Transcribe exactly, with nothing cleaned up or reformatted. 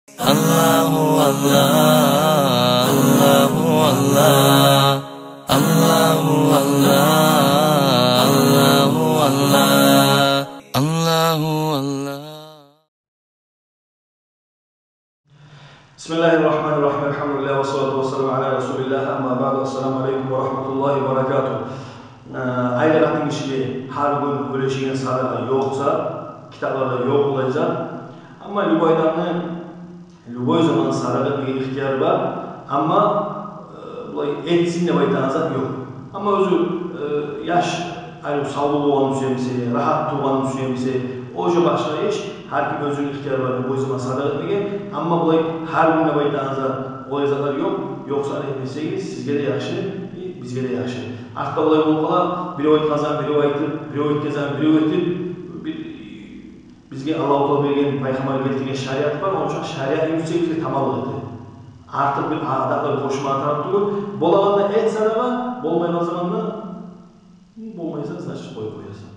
Аллагьу Аллагь, Аллагьу Аллагь, Аллагьу Аллагь, Аллагьу Аллагь, Аллагьу Аллагь. بسم الله الرحمن الرحيم. الحمد لله والصلاة والسلام على رسول الله. أما بعد. السلام عليكم ورحمة الله وبركاته. Э, айлыкъ къатын гишиге гьар гюн уьлешеген садагъа ёкъ зат, китапларда ёкъ булай зат. Амма любой адамны любой заман садагъа этмеге ихтияр бар. Амма, э, булай этсин деп айтагъан зат ёкъ. Амма оьзю, э, яш, ай, савлугъу болгъанны сюе буса, рагьат тургъанны сюе буса, о уже башгъа иш. Гьар ким оьзюню ихтияры бар, любой заман садагъа этмеге. Амма булай гьар гюн деп айтагъан зат, олай затлар ёкъ. Ёкъса, этмесегиз, сизге де яхшы, бизге де яхшы. Артда булай болуп къала, бирев айтгъан заман бирев айтып, бирев этген заман бирев этип, бир, бизге Аллагьу Таала берген, пайхаммар гелтирген шариат бар, ону учун шариат юрютсек, бизге таманлыкъ эте. Артыкъ бир адамлар къошма тарыкъ тюгюл. Болагъанда эт садагъа, болмайгъан заманда, болмайса, значит, къоюп къоясан.